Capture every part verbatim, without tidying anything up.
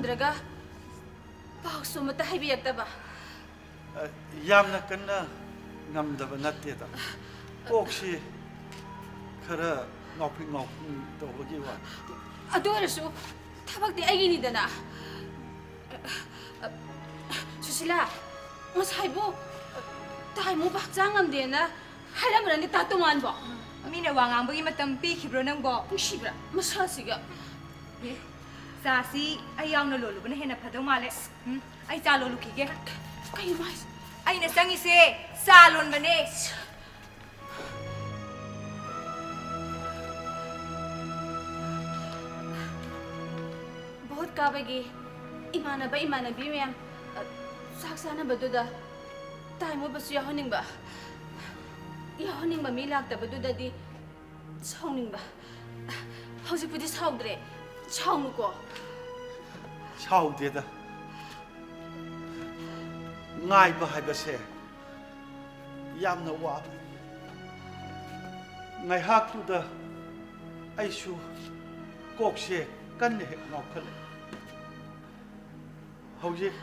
ꯅꯠꯇ꯭ꯔꯒ ꯄꯥꯎꯁꯨ ꯑꯃꯠꯇ ꯍꯥꯏꯕꯤꯔꯛꯇꯕ? ꯑ, ꯌꯥꯝꯅ ꯀꯟꯅ ꯉꯝꯗꯕ ꯅꯠꯇꯦꯗ꯫ ꯀꯣꯛꯁꯤ ꯈꯔ ꯉꯥꯎꯐꯤꯡ ꯉꯥꯎꯐꯤꯡ ꯇꯧꯕꯒꯤ ꯋꯥꯅꯤ꯫ ꯑꯗꯨ ꯑꯣꯏꯔꯁꯨ ꯊꯕꯛꯇꯤ ꯑꯩꯒꯤꯅꯤꯗꯅ꯫ ꯁꯨꯁꯤꯂꯥ, ꯉꯁꯥꯏꯕꯨ ꯇꯥꯏꯃꯨꯕ ꯍꯛꯆꯥꯡ ꯉꯝꯗꯦꯅ ꯍꯥꯏꯔꯝꯕ꯭ꯔꯅꯦ ꯇꯥ ꯇꯣꯃꯥꯟꯕꯣ? ꯃꯤꯅ ꯋꯥ ꯉꯥꯡꯕꯒꯤ ꯃꯇꯝ ꯄꯤꯈꯤꯕ꯭ꯔꯣ ꯅꯪꯕꯣ? ꯅꯨꯡꯁꯤꯕ꯭ꯔꯥ ꯃꯁꯛꯁꯤꯒ? ꯑꯦ, ꯆꯥꯁꯤ ꯑꯩ ꯌꯥꯎꯅ ꯂꯣꯜꯂꯨꯕꯅ ꯍꯦꯟꯅ ꯐꯗꯧ ꯃꯥꯜꯂꯦ꯫ ꯎꯝ, ꯑꯩ ꯆꯥ ꯂꯣꯜꯂꯨꯈꯤꯒꯦ꯫ ꯀꯩꯅꯣ ꯍꯥꯏꯁꯦ? ꯑꯩꯅ ꯆꯪꯉꯤꯁꯦ ꯆꯥ ꯂꯣꯟꯕꯅꯦ꯫ ꯚꯣꯠ ꯀꯥꯕꯒꯤ ꯏꯃꯥꯟꯅꯕ ꯏꯃꯥꯟꯅꯕꯤ ꯃꯌꯥꯝ, ꯑ, ꯆꯥꯛ ꯆꯥꯅꯕꯗꯨꯗ ꯇꯥꯏꯃꯨꯕꯁꯨ ꯌꯥꯎꯍꯟꯅꯤꯡꯕ, ꯌꯥꯎꯍꯟꯅꯤꯡꯕ ꯃꯤ ꯂꯥꯛꯇꯕꯗꯨꯗꯗꯤ ꯁꯥꯎꯅꯤꯡꯕ꯫ ꯍꯧꯖꯤꯛꯄꯨꯗꯤ ꯁꯥꯎꯗ꯭ꯔꯦ, ꯁꯥꯎꯅꯨꯀꯣ꯫ ꯁꯥꯎꯗꯦꯗ꯫ ꯉꯥꯏꯕ ꯍꯥꯏꯕꯁꯦ ꯌꯥꯝꯅ ꯋꯥꯕꯅꯤ꯫ ꯉꯥꯏꯍꯥꯛꯇꯨꯗ ꯑꯩꯁꯨ ꯀꯣꯛꯁꯦ ꯀꯟꯅ ꯍꯦꯛ ꯉꯥꯎꯈꯠꯂꯦ꯫ ꯍꯧꯖꯤꯛ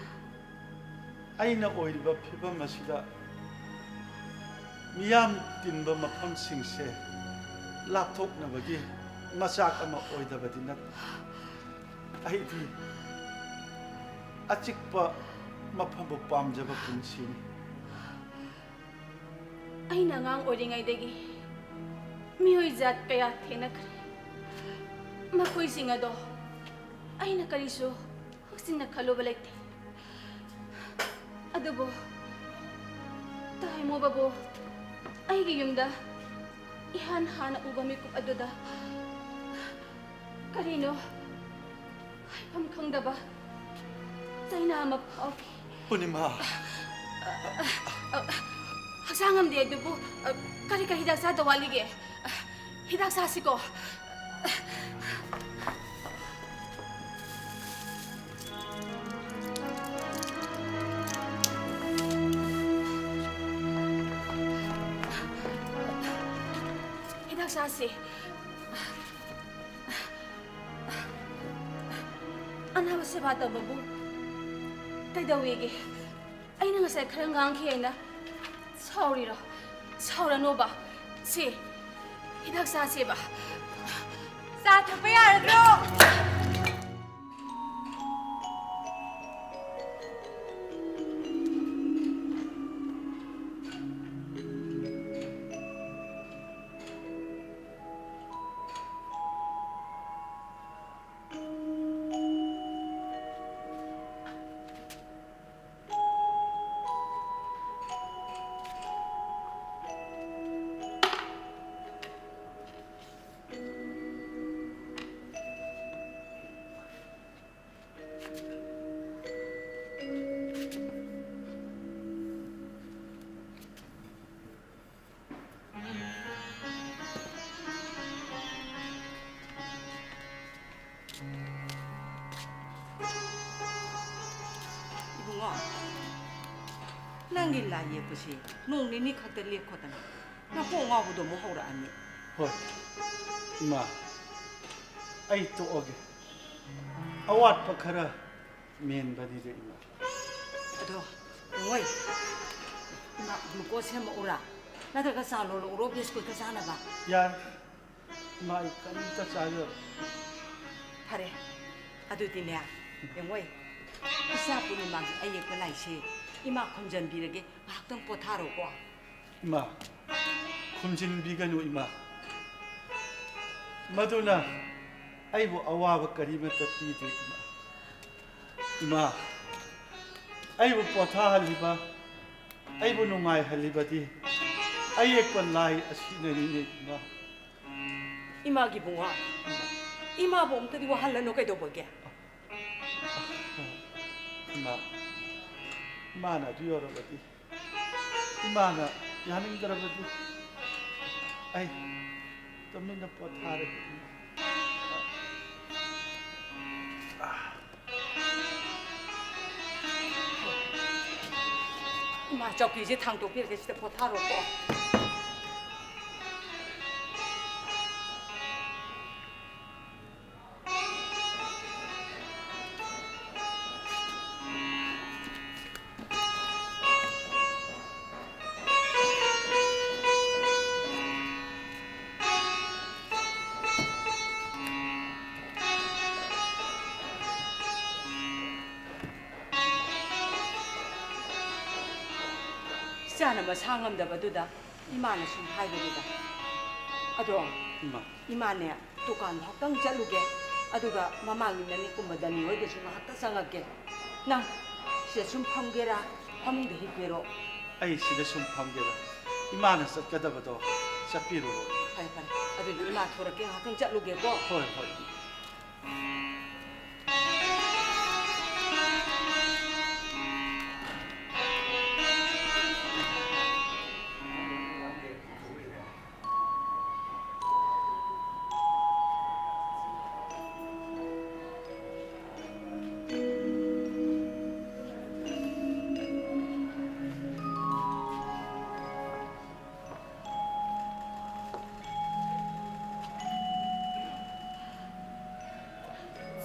ꯑꯩꯅ ꯑꯣꯏꯔꯤꯕ ꯐꯤꯕꯝ ꯑꯁꯤꯗ ꯃꯤꯌꯥꯝ ꯇꯤꯟꯕ ꯃꯐꯝꯁꯤꯡꯁꯦ ꯂꯥꯞꯊꯣꯛꯅꯕꯒꯤ ꯃꯆꯥꯛ ꯑꯃ ꯑꯣꯏꯗꯕꯗꯤ ꯅꯠꯇꯦ꯫ ꯑꯩꯗꯤ ꯑꯆꯤꯛꯄ ꯃꯐꯝꯕꯨ ꯄꯥꯝꯖꯕ ꯄꯨꯟꯁꯤꯅꯤ꯫ ꯑꯩꯅ ꯑꯉꯥꯡ ꯑꯣꯏꯔꯤꯉꯩꯗꯒꯤ ꯃꯤꯑꯣꯏ ꯖꯥꯠ ꯀꯌꯥ ꯊꯦꯡꯅꯈ꯭ꯔꯦ꯫ ꯃꯈꯣꯏꯁꯤꯡ ꯑꯗꯣ ꯑꯩꯅ ꯀꯔꯤꯁꯨ ꯍꯧꯖꯤꯟꯅ ꯈꯜꯂꯨꯕ ꯂꯩꯇꯦ꯫ ꯑꯗꯨꯕꯨ ꯇꯥꯏꯃꯨꯕꯕꯨ ꯑꯩꯒꯤ ꯌꯨꯝꯗ ꯏꯍꯥꯟ ꯍꯥꯟꯅ ꯎꯕ ꯃꯤꯀꯨꯞ ꯑꯗꯨꯗ ꯀꯔꯤꯅꯣ ꯍꯥꯏꯐꯝ ꯈꯪꯗꯕ ꯆꯩꯅꯥ ꯑꯃ ꯐꯥꯎꯈꯤ꯫ ꯄꯨꯔꯅꯤꯃꯥ꯫ ꯍꯛꯆꯥꯡ ꯉꯝꯗꯦ ꯑꯗꯨꯕꯨ ꯀꯔꯤ ꯀꯔꯤ ꯍꯤꯗꯥꯛ ꯆꯥꯗ ꯋꯥꯠꯂꯤꯒꯦ? ꯍꯤꯗꯥꯛ ꯆꯥꯁꯤꯀꯣ꯫ ꯍꯤꯗꯥꯛ ꯆꯥꯁꯤ꯫ ꯑꯅꯥꯕ ꯁꯦꯕꯥ ꯇꯧꯕꯕꯨ ꯀꯩꯗꯧꯋꯦꯒꯦ? ꯑꯩꯅ ꯉꯁꯥꯏ ꯈꯔ ꯉꯥꯡꯈꯤ ꯍꯥꯏꯅ ꯁꯥꯎꯔꯤꯔꯣ? ꯁꯥꯎꯔꯅꯣꯕ꯫ ꯁꯦ, ꯍꯤꯗꯥꯛ ꯆꯥꯁꯦꯕ꯫ ꯆꯥ ꯊꯛꯄ ꯌꯥꯔꯗ꯭ꯔꯣ? ꯏꯕꯨꯡꯉꯣ, ꯅꯪꯒꯤ ꯂꯥꯏ ꯌꯦꯛꯄꯁꯤ ꯅꯣꯡ ꯅꯤꯅꯤ ꯈꯛꯇ ꯂꯦꯞꯈꯣꯗꯅ, ꯅꯀꯣꯛ ꯉꯥꯎꯕꯗꯣ ꯑꯃꯨꯛ ꯍꯧꯔꯛꯑꯅꯤ꯫ ꯍꯣꯏ, ꯏꯃꯥ, ꯑꯩ ꯇꯣꯛꯑꯒꯦ꯫ ꯑꯋꯥꯠꯄ ꯈꯔ ꯃꯦꯟꯕꯅꯤꯗ, ꯏꯃꯥ꯫ ꯑꯗꯣ, ꯏꯕꯨꯡꯉꯣ, ꯏꯃꯥ, ꯒ꯭ꯂꯨꯀꯣꯁ ꯁꯦꯝꯃꯛꯎꯔꯥ? ꯅꯠꯇ꯭ꯔꯒ ꯆꯥ ꯂꯣꯜꯂꯛꯎꯔꯣ, ꯕꯤꯁꯀꯨꯠꯀ ꯆꯥꯅꯕ? ꯌꯥꯔꯦ꯫ ꯏꯃꯥ, ꯑꯩ ꯀꯔꯤꯝꯇ ꯆꯥꯖꯔꯣꯏ꯫ ꯐꯔꯦ, ꯑꯗꯨꯗꯤꯅꯦ, ꯌꯦꯡꯉꯣꯏ, ꯏꯆꯥ ꯄꯨꯔꯅꯤꯃꯥꯒꯤ ꯑꯌꯦꯛꯄ ꯂꯥꯏꯁꯦ ꯏꯃꯥ ꯈꯨꯝꯖꯟꯕꯤꯔꯒꯦ, ꯉꯥꯏꯍꯥꯛꯇꯪ ꯄꯣꯊꯥꯔꯣꯀꯣ꯫ ꯏꯃꯥ, ꯈꯨꯝꯖꯤꯟꯕꯤꯒꯅꯨ, ꯏꯃꯥ꯫ ꯃꯗꯨꯅ ꯑꯩꯕꯨ ꯑꯋꯥꯕ ꯀꯔꯤꯃꯠꯇ ꯄꯤꯗꯦ, ꯏꯃꯥ꯫ ꯏꯃꯥ, ꯑꯩꯕꯨ ꯄꯣꯊꯥꯍꯜꯂꯤꯕ, ꯑꯩꯕꯨ ꯅꯨꯡꯉꯥꯏꯍꯜꯂꯤꯕꯗꯤ ꯑꯌꯦꯛꯄ ꯂꯥꯏ ꯑꯁꯤꯅꯅꯤꯅꯦ, ꯏꯃꯥ꯫ ꯏꯃꯥꯒꯤ ꯏꯕꯨꯡꯉꯣ, ꯏꯃꯥꯕꯨ ꯑꯃꯨꯛꯇꯗꯤ ꯋꯥꯍꯜꯂꯅꯨ ꯀꯩꯗꯧꯕꯒꯦ? ꯏꯃꯥ, ꯏꯃꯥꯅ ꯑꯗꯨ ꯌꯧꯔꯕꯗꯤ, ꯏꯃꯥꯅ ꯌꯥꯅꯤꯡꯗ꯭ꯔꯕꯗꯤ ꯑꯩ ꯇꯨꯃꯤꯟꯅ ꯄꯣꯊꯥꯔꯒꯦ, ꯏꯃꯥ꯫ ꯏꯃꯥ, ꯆꯧꯀꯤꯁꯦ ꯊꯥꯡꯗꯣꯛꯄꯤꯔꯒꯦ, ꯁꯤꯗ ꯄꯣꯊꯥꯔꯣꯀꯣ꯫ ꯏꯆꯥꯅ ꯃꯁꯥ ꯉꯝꯗꯕꯗꯨꯗ ꯏꯃꯥꯅ ꯁꯨꯝ ꯍꯥꯏꯕꯅꯤꯗ꯫ ꯑꯗꯣ ꯏꯃꯥ꯫ ꯏꯃꯥꯅꯦ, ꯗꯨꯀꯥꯟ ꯐꯥꯎꯇꯪ ꯆꯠꯂꯨꯒꯦ, ꯑꯗꯨꯒ ꯃꯃꯥꯡꯒꯤ ꯅꯅꯤ ꯀꯨꯝꯕꯗꯅꯤ ꯍꯣꯏꯗꯁꯨ ꯉꯥꯏꯍꯥꯛꯇ ꯆꯪꯉꯛꯀꯦ꯫ ꯅꯪ ꯁꯤꯗ ꯁꯨꯝ ꯐꯝꯒꯦꯔꯥ, ꯐꯃꯨꯡꯗ ꯍꯤꯞꯀꯦꯔꯣ? ꯑꯩ ꯁꯤꯗ ꯁꯨꯝ ꯐꯝꯒꯦꯗ꯫ ꯏꯃꯥꯅ ꯆꯠꯀꯗꯕꯗꯣ ꯆꯠꯄꯤꯔꯨꯔꯣ꯫ ꯐꯔꯦ, ꯐꯔꯦ꯫ ꯑꯗꯨꯗꯤ ꯏꯃꯥ ꯊꯣꯔꯛꯀꯦ, ꯉꯥꯏꯍꯥꯛꯇꯪ ꯆꯠꯂꯨꯒꯦꯀꯣ꯫ ꯍꯣꯏ, ꯍꯣꯏ꯫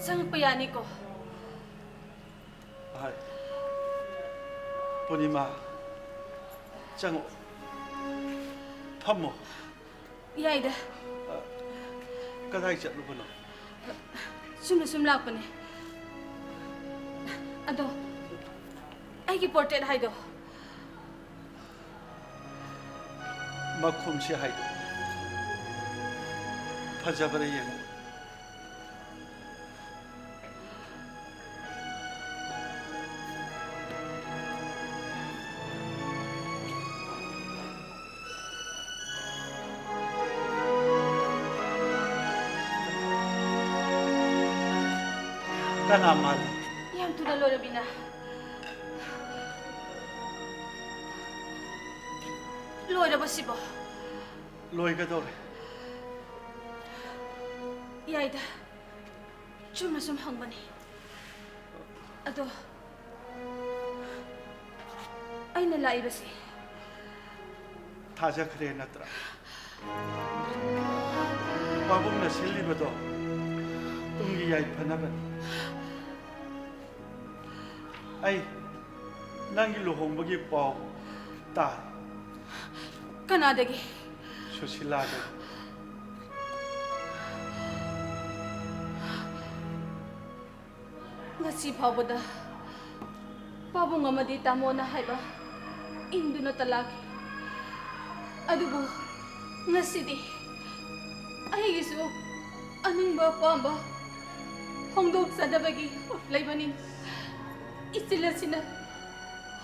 ꯆꯪꯉꯛꯄ ꯌꯥꯅꯤꯀꯣ? ꯍꯣꯏ꯫ ꯄꯨꯔꯅꯤꯃꯥ, ꯆꯪꯉꯛꯑꯣ꯫ ꯐꯝꯃꯣ꯫ ꯌꯥꯏꯗ꯫ ꯑ, ꯀꯗꯥꯏ ꯆꯠꯂꯨꯕꯅꯣ? ꯆꯨꯝꯅ ꯁꯨꯝ ꯂꯥꯛꯄꯅꯦ꯫ ꯑꯗꯣ, ꯑꯩꯒꯤ ꯄꯣꯔꯇ꯭ꯔꯦꯠ ꯍꯥꯏꯗꯣ꯫ ꯃꯈꯨꯝꯁꯦ ꯍꯥꯏꯗꯣ꯫ ꯐꯖꯕ꯭ꯔꯥ ꯌꯦꯡꯉꯨ꯫ ꯀꯅꯥ ꯃꯥꯜꯂꯤ? ꯌꯥꯝ ꯊꯨꯅ ꯂꯣꯏꯔꯕꯤꯅ꯫ ꯂꯣꯏꯔꯕ ꯁꯤꯕꯣ? ꯂꯣꯏꯒꯗꯧꯔꯦ꯫ ꯌꯥꯏꯗ꯫ ꯆꯨꯝꯅ ꯁꯨꯝ ꯍꯪꯕꯅꯤ꯫ ꯑꯗꯣ, ꯑꯩꯅ ꯂꯥꯛꯏꯕꯁꯦ꯫ ꯊꯥꯖꯈ꯭ꯔꯦ ꯅꯠꯇ꯭ꯔꯥ? ꯄꯥꯕꯨꯡꯅ ꯁꯤꯜꯂꯤꯕꯗꯣ ꯇꯨꯡꯒꯤ ꯌꯥꯏꯐꯅꯕꯅꯤ꯫ ꯑꯩ ꯅꯪꯒꯤ ꯂꯨꯍꯣꯡꯕꯒꯤ ꯄꯥꯎ ꯇꯥꯏ꯫ ꯀꯅꯥꯗꯒꯤ? ꯁꯨꯁꯤꯂꯥꯗꯒꯤ꯫ ꯉꯁꯤ ꯐꯥꯎꯕꯗ ꯄꯥꯕꯨꯡ ꯑꯃꯗꯤ ꯇꯥꯃꯣꯅ ꯍꯥꯏꯕ ꯏꯟꯗꯨꯅꯇ ꯂꯥꯛꯈꯤ꯫ ꯑꯗꯨꯕꯨ ꯉꯁꯤꯗꯤ ꯑꯩꯒꯤꯁꯨ ꯑꯅꯤꯡꯕ ꯑꯄꯥꯝꯕ ꯐꯣꯡꯗꯣꯛꯆꯅꯕꯒꯤ ꯂꯩꯕꯅꯤ꯫ ꯏꯆꯤꯜ ꯑꯁꯤꯅ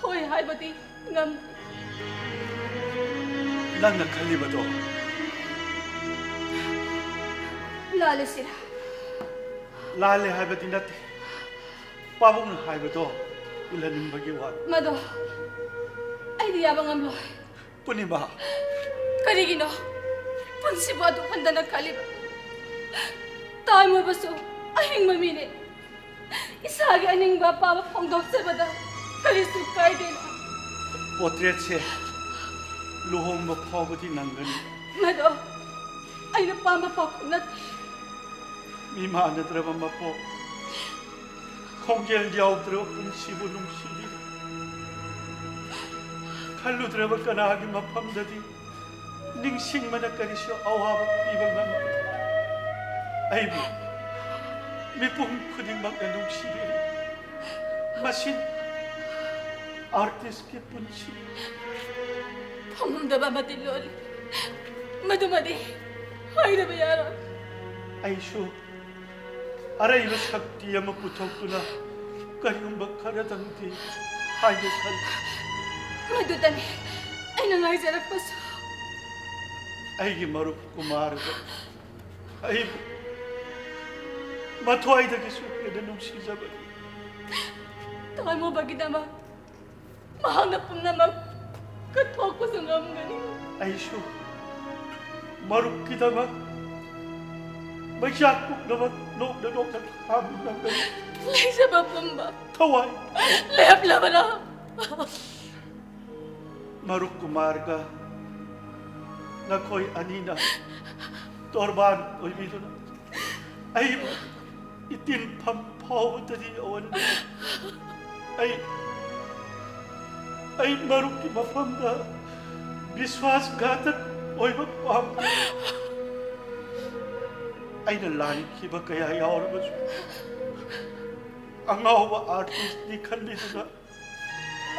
ꯍꯣꯏ ꯍꯥꯏꯕꯗꯤ ꯉꯝꯗꯦ꯫ ꯅꯪꯅ ꯈꯜꯂꯤꯕꯗꯣ ꯂꯥꯜꯂꯦ ꯁꯤꯔꯥ꯫ ꯂꯥꯜꯂꯦ ꯍꯥꯏꯕꯗꯤ ꯅꯠꯇꯦ꯫ ꯄꯥꯕꯨꯡꯅ ꯍꯥꯏꯕꯗꯣ ꯏꯜꯍꯟꯅꯤꯡꯕꯒꯤ ꯋꯥꯅꯤ꯫ ꯃꯗꯣ ꯑꯩꯗꯤ ꯌꯥꯕ ꯉꯝꯂꯣꯏ꯫ ꯄꯨꯔꯅꯤꯃꯥ꯫ ꯀꯔꯤꯒꯤꯅꯣ ꯄꯨꯟꯁꯤꯕꯨ ꯑꯗꯨꯛ ꯍꯟꯊꯅ ꯈꯜꯂꯤꯕ? ꯇꯥꯏꯃꯣꯕꯁꯨ ꯑꯍꯤꯡꯕ ꯃꯤꯅꯦ꯫ ꯏꯁꯥꯒꯤ ꯑꯅꯤꯡꯕ ꯑꯄꯥꯝꯕ ꯐꯣꯡꯗꯣꯛꯆꯕꯗ ꯀꯔꯤꯁꯨ ꯀꯥꯏꯗꯦꯅ꯫ ꯄꯣꯇ꯭ꯔꯦꯠꯁꯦ ꯂꯨꯍꯣꯡꯕ ꯐꯥꯎꯕꯗꯤ ꯅꯪꯒꯅꯤ꯫ ꯃꯗꯣ ꯑꯩꯅ ꯄꯥꯝꯕ ꯄꯥꯎꯈꯨꯝ ꯅꯠꯇꯦ꯫ ꯃꯤ ꯃꯥꯟꯅꯗ꯭ꯔꯕ ꯃꯄꯣꯛ, ꯈꯣꯡꯖꯦꯜ ꯌꯥꯎꯗ꯭ꯔꯕ ꯄꯨꯟꯁꯤꯕꯨ ꯅꯨꯡꯁꯤꯔꯤ꯫ ꯈꯜꯂꯨꯗ꯭ꯔꯕ ꯀꯅꯥꯒꯤ ꯃꯐꯝꯗꯗꯤ ꯅꯤꯡꯁꯤꯡꯕꯅ ꯀꯔꯤꯁꯨ ꯑꯋꯥꯕ ꯄꯤꯕ ꯉꯝꯗꯦ꯫ ꯑꯩꯕꯨ ꯃꯤꯄꯨꯝ ꯈꯨꯗꯤꯡꯃꯛꯅ ꯅꯨꯡꯁꯤꯔꯤ꯫ ꯃꯁꯤ ꯑꯥꯔꯇꯤꯁꯀꯤ ꯄꯨꯟꯁꯤ꯫ ꯐꯪꯉꯝꯗꯕ ꯑꯃꯗꯤ ꯂꯣꯜꯂꯤ꯫ ꯃꯗꯨꯃꯗꯤ ꯍꯥꯏꯗꯕ ꯌꯥꯔꯣꯏ꯫ ꯑꯩꯁꯨ ꯑꯔꯩꯕ ꯁꯛꯇꯤ ꯑꯃ ꯄꯨꯊꯣꯛꯇꯨꯅ ꯀꯔꯤꯒꯨꯝꯕ ꯈꯔꯗꯪꯗꯤ ꯍꯥꯏꯒꯦ ꯈꯜꯂꯤ꯫ ꯃꯗꯨꯇꯅꯤ ꯑꯩꯅ ꯉꯥꯏꯖꯔꯛꯄꯁꯨ꯫ ꯑꯩꯒꯤ ꯃꯔꯨꯞ ꯀꯨꯃꯥꯔꯗ ꯑꯩꯕꯨ ꯃꯊ꯭ꯋꯥꯏꯗꯒꯤꯁꯨ ꯍꯦꯟꯅ ꯅꯨꯡꯁꯤꯖꯕꯅꯤ꯫ ꯇꯥꯏꯃꯣꯕꯒꯤꯗꯃꯛ ꯃꯍꯥꯛꯅ ꯄꯨꯝꯅꯃꯛ ꯀꯠꯊꯣꯛꯄꯁꯨ ꯉꯝꯒꯅꯤ꯫ ꯑꯩꯁꯨ ꯃꯔꯨꯞꯀꯤꯗꯃꯛ ꯃꯩꯆꯥꯛ ꯄꯨꯝꯅꯃꯛ ꯅꯣꯛꯅ ꯅꯣꯛꯅ ꯈꯥꯝꯕ ꯉꯝꯒꯅꯤ꯫ ꯂꯩꯖꯕ ꯄꯨꯝꯕ ꯊꯋꯥꯏ ꯂꯦꯞꯂꯕꯔꯥ? ꯃꯔꯨꯞ ꯀꯨꯃꯥꯔꯒ ꯅꯈꯣꯏ ꯑꯅꯤꯅ ꯇꯣꯔꯕꯥꯟ ꯑꯣꯏꯕꯤꯗꯨꯅ ꯑꯩꯕꯨ ꯏꯇꯤꯟꯐꯝ ꯐꯥꯎꯕꯗꯗꯤ ꯑꯣꯟꯗꯦ꯫ ꯑꯩ, ꯑꯩ ꯃꯔꯨꯞꯀꯤ ꯃꯐꯝꯗ ꯕꯤꯁ꯭ꯋꯥꯁ ꯘꯥꯇꯛ ꯑꯣꯏꯕ ꯄꯥꯝꯗꯦ꯫ ꯑꯩꯅ ꯂꯥꯟꯈꯤꯕ ꯀꯌꯥ ꯌꯥꯎꯔꯕꯁꯨ ꯑꯉꯥꯎꯕ ꯑꯥꯔꯇꯤꯁꯅꯤ ꯈꯟꯕꯤꯗꯨꯅ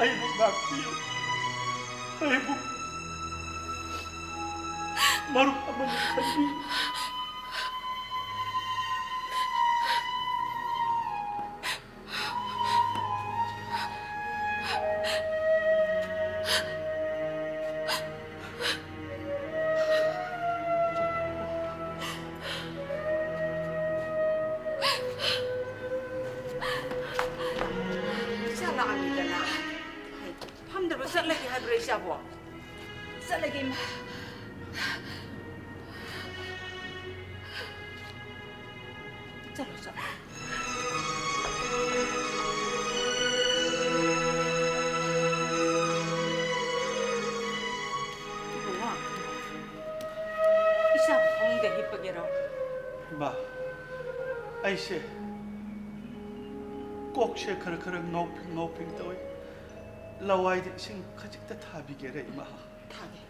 ꯑꯩꯕꯨ ꯉꯥꯛꯄꯤꯌꯨ꯫ ꯑꯩꯕꯨ ꯃꯔꯨꯞ ꯑꯃꯅꯤ ꯈꯟꯕꯤ꯫ ꯏꯆꯥ ꯂꯥꯛꯑꯝꯃꯤꯗꯅ꯫ ꯐꯝꯗꯕ ꯆꯠꯂꯒꯦ ꯍꯥꯏꯕ꯭ꯔꯣ ꯏꯆꯥꯕꯣ? ꯆꯠꯂꯒꯦ, ꯏꯃꯥ꯫ ꯆꯠꯂꯣ, ꯆꯠꯂꯣ꯫ ꯏꯕꯨꯡꯉꯣ, ꯏꯆꯥꯕꯨ ꯐꯃꯨꯡꯗ ꯍꯤꯞꯄꯒꯦꯔꯣ? ꯏꯃꯥ, ꯑꯩꯁꯦ ꯀꯣꯛꯁꯦ ꯈꯔ ꯈꯔ ꯉꯥꯎꯐꯤꯡ ꯉꯥꯎꯐꯤꯡ ꯇꯧꯏ꯫ ꯂꯋꯥꯏꯗ ꯏꯁꯤꯡ ꯈꯖꯤꯛꯇ ꯊꯥꯕꯤꯒꯦꯔꯥ, ꯏꯃꯥ? ꯊꯥꯒꯦ꯫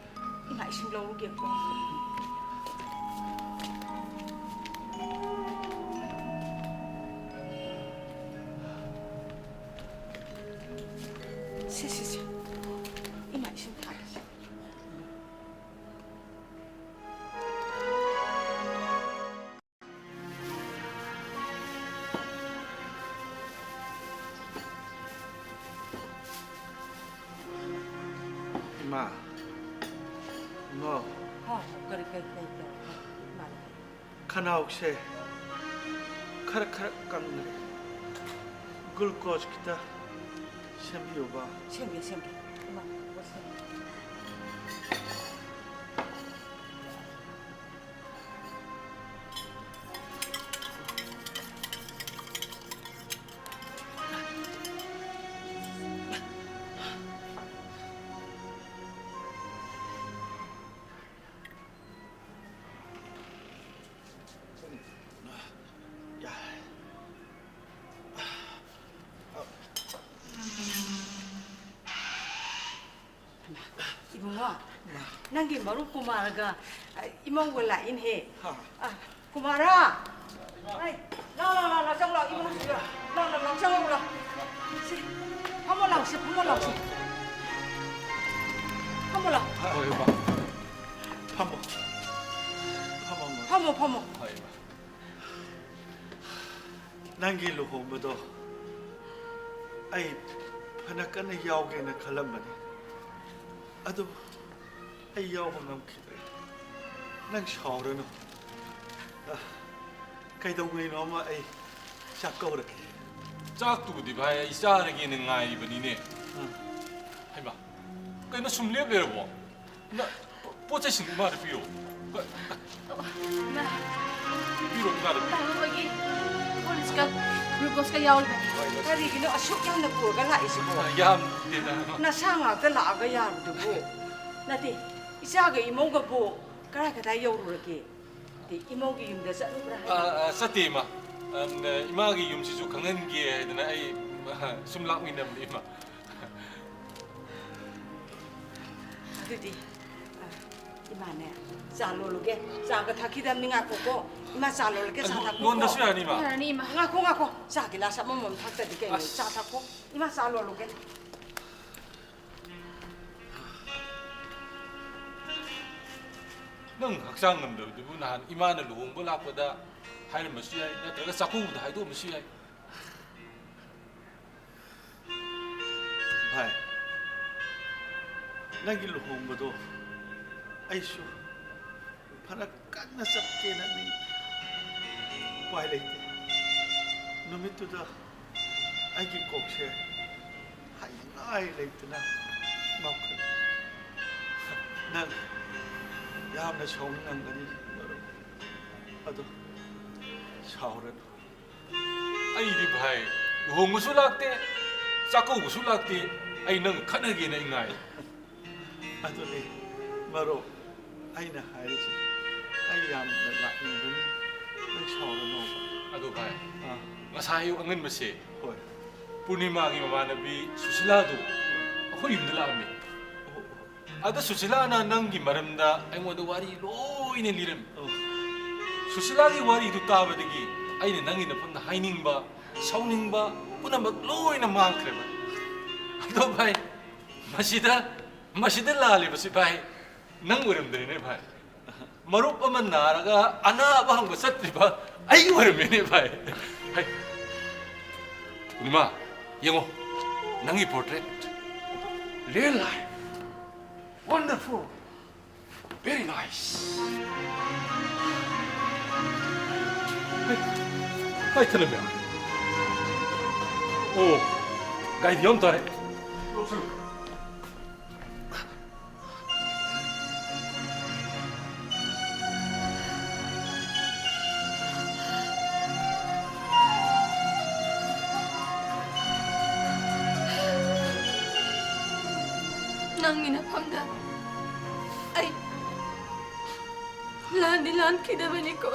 ꯏꯃꯥ, ꯏꯁꯤꯡ ꯂꯧꯔꯨꯒꯦꯀꯣ꯫ ꯁꯦ, ꯁꯦ, ꯁꯦ꯫ ꯏꯃꯥ, ꯏꯁꯤꯡ ꯊꯥꯒꯦ꯫ ꯏꯃꯥ, ꯏꯃꯥ꯫ ꯍꯥꯎ, ꯀꯔꯤ, ꯀꯔꯤ, ꯀꯔꯤ ꯇꯧꯔꯦ? ꯏꯃꯥ꯫ ꯈꯅꯥꯎꯁꯦ ꯈꯔ ꯈꯔ ꯀꯪꯈ꯭ꯔꯦ꯫ ꯒ꯭ꯂꯨꯀꯣꯁ ꯈꯤꯇ ꯁꯦꯝꯕꯤꯌꯨꯕ꯫ ꯁꯦꯝꯒꯦ, ꯁꯦꯝꯒꯦ꯫ ꯏꯃꯥ, ꯁꯦꯝꯒꯦ꯫ ꯏꯕꯨꯡꯉꯣ, ꯅꯪꯒꯤ ꯃꯔꯨꯞ ꯀꯨꯃꯥꯔꯒ, ꯑ, ꯏꯃꯧꯒ ꯂꯥꯛꯏꯅꯦꯍꯦ꯫ ꯍꯥ꯫ ꯑ, ꯀꯨꯃꯥꯔ! ꯑꯩ, ꯂꯥꯎ, ꯂꯥꯎ, ꯂꯥꯎ, ꯂꯥꯎ, ꯆꯪꯉꯨ ꯂꯥꯎ, ꯏꯃꯨꯡꯁꯤꯗ꯫ ꯂꯥꯎ, ꯂꯥꯎ, ꯂꯥꯎ, ꯆꯪꯉꯨ ꯂꯥꯎ꯫ ꯁꯤ, ꯐꯝꯃꯣ ꯂꯥꯎ, ꯁꯤ, ꯐꯝꯃꯣ ꯂꯥꯎ, ꯁꯤ꯫ ꯐꯝꯃꯣ ꯂꯥꯎ꯫ ꯍꯣꯏ, ꯏꯃꯥ꯫ ꯐꯝꯃꯣ꯫ ꯐꯝꯃꯣ, ꯐꯝꯃꯣ꯫ ꯐꯝꯃꯣ, ꯐꯝꯃꯣ꯫ ꯍꯣꯏ, ꯏꯃꯥ꯫ ꯅꯪꯒꯤ ꯂꯨꯍꯣꯡꯕꯗꯣ ꯑꯩ ꯐꯅ ꯀꯟꯅ ꯌꯥꯎꯒꯦꯅ ꯈꯜꯂꯝꯕꯅꯤ, ꯑꯗꯨꯕꯨ ꯑꯩ ꯌꯥꯎꯕ ꯉꯝꯈꯤꯗ꯭ꯔꯦ꯫ ꯅꯪ ꯁꯥꯎꯔꯅꯨ꯫ ꯑ, ꯀꯩꯗꯧꯉꯩꯅꯣ ꯑꯃ ꯑꯩ ꯆꯥꯛꯀꯧꯔꯒꯦ꯫ ꯆꯥꯛꯇꯨꯕꯨꯗꯤ ꯚꯥꯏ ꯑꯩ ꯆꯥꯔꯒꯦꯅ ꯉꯥꯏꯔꯤꯕꯅꯤꯅꯦ꯫ ꯑ꯫ ꯍꯩꯃꯥ, ꯀꯩꯅꯣ ꯁꯨꯝ ꯂꯦꯞ ꯂꯩꯔꯕꯣ? ꯅ-, ꯄꯣ-, ꯄꯣꯠ ꯆꯩꯁꯤꯡꯗꯨ ꯏꯃꯥꯗ ꯄꯤꯔꯣ꯫ ꯀ-, ꯀ-, ꯏꯃꯥ꯫ ꯄꯤꯔꯣ ꯏꯃꯥꯗ ꯄꯤꯔꯣ꯫ ꯏꯃꯥ, ꯃꯣꯏꯒꯤ ꯍꯣꯔꯂꯤꯛꯁꯀ ꯒ꯭ꯂꯨꯀꯣꯁꯀ ꯌꯥꯎꯔꯤꯕꯅꯤ꯫ ꯍꯣꯏ, ꯍꯣꯏ꯫ ꯀꯔꯤꯒꯤꯅꯣ ꯑꯁꯨꯛ ꯌꯥꯝꯅ ꯄꯨꯔꯒ ꯂꯥꯛꯏꯁꯤꯕꯣ? ꯑ, ꯌꯥꯝꯗꯦꯗ꯫ ꯅꯁꯥ ꯉꯥꯛꯇ ꯂꯥꯛꯑꯒ ꯌꯥꯕꯗꯨꯕꯨ꯫ ꯅꯠꯇꯦ, ꯏꯆꯥꯒ ꯏꯃꯧꯒꯕꯨ ꯀꯔꯥꯏ ꯀꯗꯥꯏ ꯌꯧꯔꯨꯔꯒꯦ? ꯗꯤ ꯏꯃꯧꯒꯤ ꯌꯨꯝꯗ ꯆꯠꯂꯨꯕ꯭ꯔꯥ ꯍꯥꯏꯕ? ꯑ, ꯑ, ꯆꯠꯇꯦ, ꯏꯃꯥ꯫ ꯑ, ꯏꯃꯥꯒꯤ ꯌꯨꯝꯁꯤꯁꯨ ꯈꯪꯍꯟꯒꯦ ꯍꯥꯏꯗꯅ ꯑꯩ, ꯑ, ꯁꯨꯝ ꯂꯥꯛꯃꯤꯟꯅꯕꯅꯤ, ꯏꯃꯥ꯫ ꯑꯗꯨꯗꯤ, ꯑ, ꯏꯃꯥꯅꯦ, ꯆꯥ ꯂꯣꯜꯂꯨꯒꯦ꯫ ꯆꯥꯒ ꯊꯛꯈꯤꯗꯕꯅꯤ, ꯉꯥꯏꯈꯣꯀꯣ꯫ ꯏꯃꯥ, ꯆꯥ ꯂꯣꯜꯂꯒꯦ, ꯆꯥ ꯑ, ꯊꯛꯈꯣꯀꯣ꯫ ꯂꯣꯟꯗꯁꯨ ꯌꯥꯅꯤ, ꯏꯃꯥ꯫ ꯌꯥꯔꯅꯤ, ꯏꯃꯥ꯫ ꯉꯥꯏꯈꯣ, ꯉꯥꯏꯈꯣ꯫ ꯆꯥ ꯒꯤꯂꯥꯁ ꯑꯃꯃꯝ ꯊꯛꯇꯗꯤ ꯀꯩꯅꯣ? ꯑꯁ꯫ ꯆꯥ ꯊꯛꯈꯣ꯫ ꯏꯃꯥ, ꯆꯥ ꯂꯣꯜꯂꯨꯒꯦ꯫ ꯅꯪ ꯍꯛꯆꯥꯡ ꯉꯝꯗꯕꯗꯨꯕꯨ ꯅꯍꯥꯟ ꯏꯃꯥꯅ ꯂꯨꯍꯣꯡꯕ ꯂꯥꯛꯄꯗ ꯍꯥꯏꯔꯝꯕꯁꯨ ꯌꯥꯏ, ꯅꯠꯇ꯭ꯔꯒ ꯆꯥꯛꯀꯧꯕꯗ ꯍꯥꯏꯗꯣꯛꯑꯝꯕꯁꯨ ꯌꯥꯏ꯫ ꯚꯥꯏ, ꯅꯪꯒꯤ ꯂꯨꯍꯣꯡꯕꯗꯣ ꯑꯩꯁꯨ ꯐꯅ ꯀꯟꯅ ꯆꯠꯀꯦꯅ ꯅꯤꯡ-, ꯎꯄꯥꯏ ꯂꯩꯇꯦ꯫ ꯅꯨꯃꯤꯠꯇꯨꯗ ꯑꯩꯒꯤ ꯀꯣꯛꯁꯦ ꯍꯥꯏꯅꯤꯡꯉꯥꯏ ꯂꯩꯇꯅ ꯉꯥꯎꯈ꯭ꯔꯦ꯫ ꯅꯪ ꯌꯥꯝꯅ ꯁꯥꯎꯅꯤꯡꯉꯝꯒꯅꯤ, ꯃꯔꯨꯞ꯫ ꯑꯗꯣ ꯁꯥꯎꯔꯅꯨ꯫ ꯑꯩꯗꯤ ꯚꯥꯏ, ꯂꯨꯍꯣꯡꯕꯁꯨ ꯂꯥꯛꯇꯦ, ꯆꯥꯛꯀꯧꯕꯁꯨ ꯂꯥꯛꯇꯦ, ꯑꯩ ꯅꯪ ꯈꯠꯅꯒꯦꯅ ꯑꯩ ꯉꯥꯏ꯫ ꯑꯗꯨꯅꯤ, ꯃꯔꯨꯞ, ꯑꯩꯅ ꯍꯥꯏꯔꯤꯁꯦ, ꯑꯩ ꯌꯥꯝꯅ ꯂꯥꯛꯅꯤꯡꯕꯅꯤ, ꯅꯪ ꯁꯥꯎꯔꯅꯣꯕ꯫ ꯑꯗꯣ ꯚꯥꯏ, ꯑꯥ꯫ ꯉꯁꯥꯏ ꯑꯌꯨꯛ ꯑꯉꯟꯕꯁꯦ, ꯍꯣꯏ꯫ ꯄꯨꯔꯅꯤꯃꯥꯒꯤ ꯃꯃꯥꯟꯅꯕꯤ ꯁꯨꯁꯤꯂꯥꯗꯨ ꯑꯩꯈꯣꯏ ꯌꯨꯝꯗ ꯂꯥꯛꯑꯝꯃꯤ꯫ ꯑꯣ, ꯑꯣ꯫ ꯑꯗ ꯁꯨꯁꯤꯂꯥꯅ ꯅꯪꯒꯤ ꯃꯔꯝꯗ ꯑꯩꯉꯣꯟꯗ ꯋꯥꯔꯤ ꯂꯣꯏꯅ ꯂꯤꯔꯝꯃꯤ꯫ ꯑꯣ꯫ ꯁꯨꯁꯤꯂꯥꯒꯤ ꯋꯥꯔꯤꯗꯨ ꯇꯥꯕꯗꯒꯤ ꯑꯩꯅ ꯅꯪꯒꯤ ꯅꯐꯝꯗ ꯍꯥꯏꯅꯤꯡꯕ, ꯁꯥꯎꯅꯤꯡꯕ ꯄꯨꯝꯅꯃꯛ ꯂꯣꯏꯅ ꯃꯥꯡꯈ꯭ꯔꯦ ꯚꯥꯏ꯫ ꯑꯗꯣ ꯚꯥꯏ, ꯃꯁꯤꯗ ꯃꯁꯤꯗ ꯂꯥꯜꯂꯤꯕꯁꯤ ꯚꯥꯏ, ꯅꯪ ꯑꯣꯏꯔꯝꯗ꯭ꯔꯦꯅꯦ ꯚꯥꯏ꯫ ꯃꯔꯨꯞ ꯑꯃ ꯅꯥꯔꯒ ꯑꯅꯥꯕ ꯍꯪꯕ ꯆꯠꯇ꯭ꯔꯤꯕ ꯑꯩ ꯑꯣꯏꯔꯝꯃꯦꯅꯦ ꯚꯥꯏ꯫ ꯍꯩ, ꯄꯨꯔꯅꯤꯃꯥ, ꯌꯦꯡꯉꯣ, ꯅꯪꯒꯤ portrait꯫ Real life. Wonderful. Very nice. ꯍꯩ, ꯀꯥꯏ ꯊꯅꯝꯃꯦ? ꯑꯣ, ꯒꯥꯔꯤꯗꯤ ꯌꯥꯎꯔꯝ ꯇꯥꯔꯦ꯫ ꯅꯪꯒꯤ ꯅꯐꯝꯗ ꯑꯩ ꯂꯥꯟꯗꯤ ꯂꯥꯟꯈꯤꯗꯕꯅꯤꯀꯣ꯫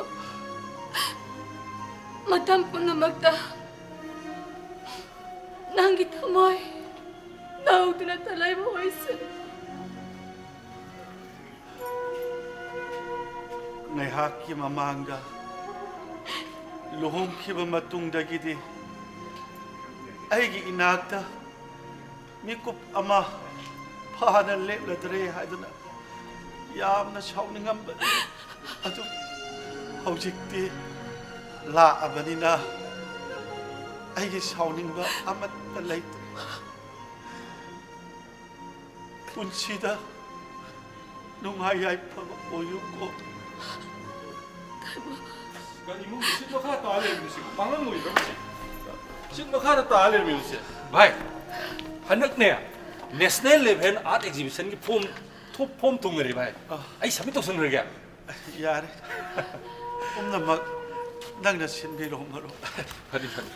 ꯃꯇꯝ ꯄꯨꯝꯅꯃꯛꯇ ꯅꯪꯒꯤ ꯊꯃꯣꯏ ꯅꯧꯗꯨꯅꯇ ꯂꯩꯕ ꯑꯣꯏꯁꯅꯨ꯫ ꯉꯥꯏꯍꯥꯛꯀꯤ ꯃꯃꯥꯡꯗ ꯂꯨꯍꯣꯡꯈꯤꯕ ꯃꯇꯨꯡꯗꯒꯤꯗꯤ ꯑꯩꯒꯤ ꯏꯅꯥꯛꯇ ꯃꯤꯀꯨꯞ ꯑꯃ ꯐꯥꯅ ꯂꯦꯞꯂꯗ꯭ꯔꯦ ꯍꯥꯏꯗꯨꯅ ꯌꯥꯝꯅ ꯁꯥꯎꯅꯤꯡꯉꯝꯕꯅꯤ꯫ ꯑꯗꯨ ꯍꯧꯖꯤꯛꯇꯤ ꯂꯥꯛꯑꯕꯅꯤꯅ ꯑꯩꯒꯤ ꯁꯥꯎꯅꯤꯡꯕ ꯑꯃꯠꯇ ꯂꯩꯇ꯭ꯔꯦ꯫ ꯄꯨꯟꯁꯤꯗ ꯅꯨꯡꯉꯥꯏ ꯌꯥꯏꯐꯕ ꯑꯣꯏꯌꯨꯀꯣ꯫ ꯀꯔꯤꯅꯣ ꯁꯤꯠ ꯃꯈꯥ ꯇꯥ ꯂꯩꯔꯝꯃꯤꯁꯤꯕꯣ? ꯄꯥꯡꯉꯝ ꯑꯣꯏꯗ꯭ꯔꯣ ꯃꯁꯤ? ꯁꯤꯠ ꯃꯈꯥꯗ ꯇꯥ ꯂꯩꯔꯝꯃꯤꯕꯁꯦ꯫ ꯚꯥꯏ, ꯍꯟꯗꯛꯅꯦ National Level Art Exhibitionꯒꯤ form ꯊꯣꯛ, form ꯊꯨꯡꯅꯔꯦ ꯚꯥꯏ꯫ ꯑ꯫ ꯑꯩ submit ꯇꯧꯁꯟꯈ꯭ꯔꯒꯦ꯫ ꯌꯥꯔꯦ꯫ ꯄꯨꯝꯅꯃꯛ ꯅꯪꯅ ꯁꯤꯟꯕꯤꯔꯣ ꯃꯔꯨꯞ꯫ ꯐꯅꯤ, ꯐꯅꯤ꯫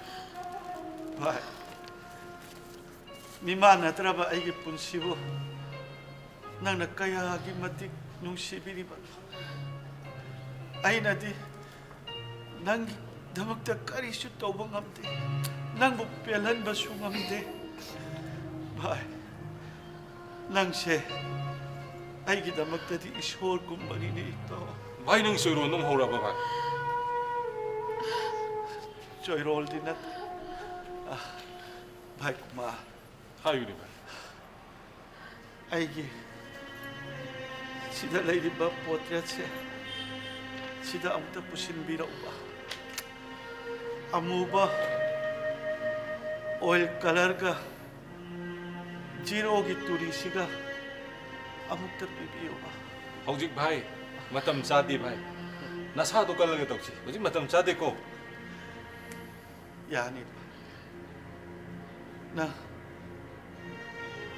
ꯚꯥꯏ, ꯃꯤꯃꯥꯟꯅꯗ꯭ꯔꯕ ꯑꯩꯒꯤ ꯄꯨꯟꯁꯤꯕꯨ ꯅꯪꯅ ꯀꯌꯥꯒꯤ ꯃꯇꯤꯛ ꯅꯨꯡꯁꯤꯕꯤꯔꯤꯕꯅꯣ꯫ ꯑꯩꯅꯗꯤ ꯅꯪꯒꯤꯗꯃꯛꯇ ꯀꯔꯤꯁꯨ ꯇꯧꯕ ꯉꯝꯗꯦ, ꯅꯪꯕꯨ ꯄꯦꯜꯍꯟꯕꯁꯨ ꯉꯝꯗꯦ꯫ ꯚꯥꯏ, ꯅꯪꯁꯦ ꯑꯩꯒꯤꯗꯃꯛꯇꯗꯤ ꯏꯁꯣꯔꯒꯨꯝꯕꯅꯤꯅꯦ, ꯏꯇꯥꯎ꯫ ꯚꯥꯏ, ꯅꯪ ꯆꯣꯏꯔꯣꯟ ꯑꯃ ꯍꯧꯔꯕ, ꯚꯥꯏ? ꯆꯣꯏꯔꯣꯜꯗꯤ ꯅꯠꯇꯦ꯫ ꯑ, ꯚꯥꯏ ꯀꯨꯃꯥꯔ꯫ ꯍꯥꯏꯌꯨꯅꯦ, ꯚꯥꯏ꯫ ꯑꯩꯒꯤ ꯁꯤꯗ ꯂꯩꯔꯤꯕ ꯄꯣꯇ꯭ꯔꯦꯠꯁꯦ ꯁꯤꯗ ꯑꯃꯨꯛꯇ ꯄꯨꯁꯤꯟꯕꯤꯔꯛꯎꯕ꯫ ꯑꯃꯨꯕ ꯑꯣꯏꯜ ꯀꯂꯔꯒ ꯖꯤꯔꯣꯒꯤ ꯇꯨꯔꯤꯁꯤꯒ ꯑꯃꯨꯛꯇ ꯄꯤꯕꯤꯌꯨꯕ꯫ ꯍꯧꯖꯤꯛ ꯚꯥꯏ, ꯃꯇꯝ ꯆꯥꯗꯦ ꯚꯥꯏ꯫ ꯅꯁꯥꯗꯣ ꯀꯜꯂꯒ ꯇꯧꯁꯤ꯫ ꯍꯧꯖꯤꯛ ꯃꯇꯝ ꯆꯥꯗꯦꯀꯣ꯫ ꯌꯥꯅꯤ ꯚꯥꯏ꯫ ꯅꯪ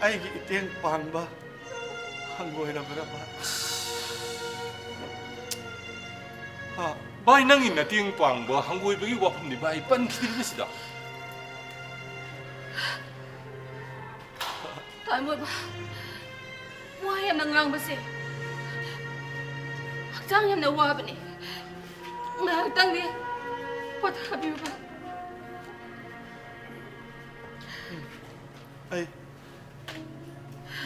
ꯑꯩꯒꯤ ꯏꯇꯦꯡ ꯄꯥꯡꯕ ꯍꯪꯒꯣꯏꯔꯕ꯭ꯔꯕ? ꯍꯥ? ꯚꯥꯏ, ꯅꯪꯒꯤ ꯅꯇꯦꯡ ꯄꯥꯡꯕ ꯍꯪꯒꯣꯏꯕꯒꯤ ꯋꯥꯐꯝꯗꯤ ꯚꯥꯏ ꯄꯟꯈꯤꯗ꯭ꯔꯤꯕꯁꯤꯗ꯫ ꯇꯥꯃꯣꯕ, ꯋꯥ ꯌꯥꯝꯅ ꯉꯥꯡꯕꯁꯦ ꯍꯛꯆꯥꯡ ꯌꯥꯝꯅ ꯋꯥꯕꯅꯤ꯫ ꯉꯥꯏꯍꯥꯛꯇꯪꯗꯤ ꯄꯣꯊꯥꯕꯤꯌꯨꯕ꯫ ꯑꯩ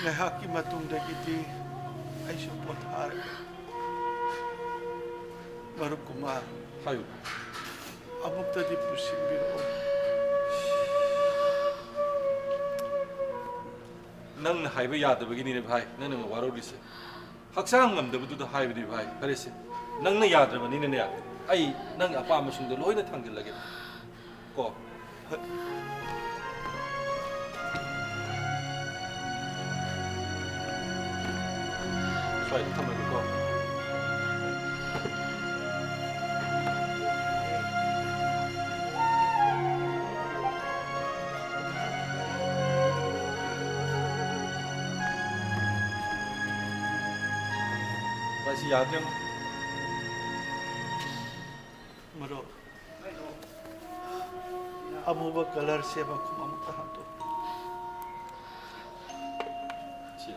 ꯉꯥꯏꯍꯥꯛꯀꯤ ꯃꯇꯨꯡꯗꯒꯤꯗꯤ ꯑꯩꯁꯨ ꯄꯣꯊꯥꯔꯒꯦ꯫ ꯃꯔꯨꯞ ꯀꯨꯃꯥꯔ, ꯍꯥꯏꯌꯨ꯫ ꯑꯃꯨꯛꯇꯗꯤ ꯄꯨꯁꯤꯟꯕꯤꯔꯛꯑꯣ꯫ ꯅꯪꯅ ꯍꯥꯏꯕ ꯌꯥꯗꯕꯒꯤꯅꯤꯅꯦ ꯚꯥꯏ, ꯅꯪꯅ ꯋꯥꯔꯧꯔꯤꯁꯦ꯫ ꯍꯛꯆꯥꯡ ꯉꯝꯗꯕꯗꯨꯗ ꯍꯥꯏꯕꯅꯤ ꯚꯥꯏ꯫ ꯐꯔꯦꯁꯦ, ꯅꯪꯅ ꯌꯥꯗ꯭ꯔꯕꯅꯤꯅꯅꯦ, ꯑꯩ ꯅꯪꯒꯤ ꯑꯄꯥꯝꯕꯁꯤꯡꯗꯣ ꯂꯣꯏꯅ ꯊꯥꯡꯖꯤꯜꯂꯒꯦ꯫ ꯀꯣ꯫ ꯁ꯭ꯋꯥꯏꯗ ꯊꯝꯃꯒꯦꯀꯣ꯫ ꯃꯁꯤ ꯌꯥꯗ꯭ꯔꯦ꯫ ꯃꯔꯨꯞ, ꯑꯃꯨꯕ ꯀꯂꯔ ꯁꯦꯝꯕ ꯈꯨꯝ ꯑꯃꯨꯛꯇ ꯍꯟꯗꯣꯛ꯫ ꯁꯤ꯫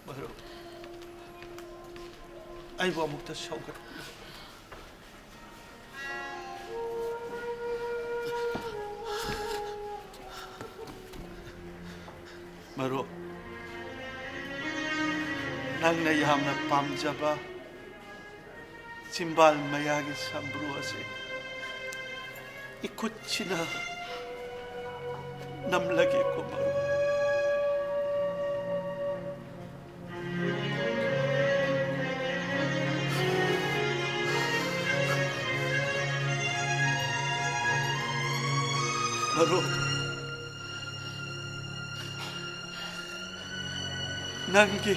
ꯃꯔꯨꯞ, ꯑꯩꯕꯨ ꯑꯃꯨꯛꯇ ꯁꯧꯒꯠꯄꯤꯌꯨ꯫ ꯃꯔꯨꯞ, ꯅꯪꯅ ꯌꯥꯝꯅ ꯄꯥꯝꯖꯕ ꯆꯤꯝꯕꯥꯜ ꯃꯌꯥꯒꯤ ꯁꯝꯕ꯭ꯔꯨ ꯑꯁꯤ ꯏꯈꯨꯠꯁꯤꯅ ꯅꯝꯂꯒꯦꯀꯣ, ꯃꯔꯨꯞ꯫ ꯃꯔꯨꯞ, ꯅꯪꯒꯤ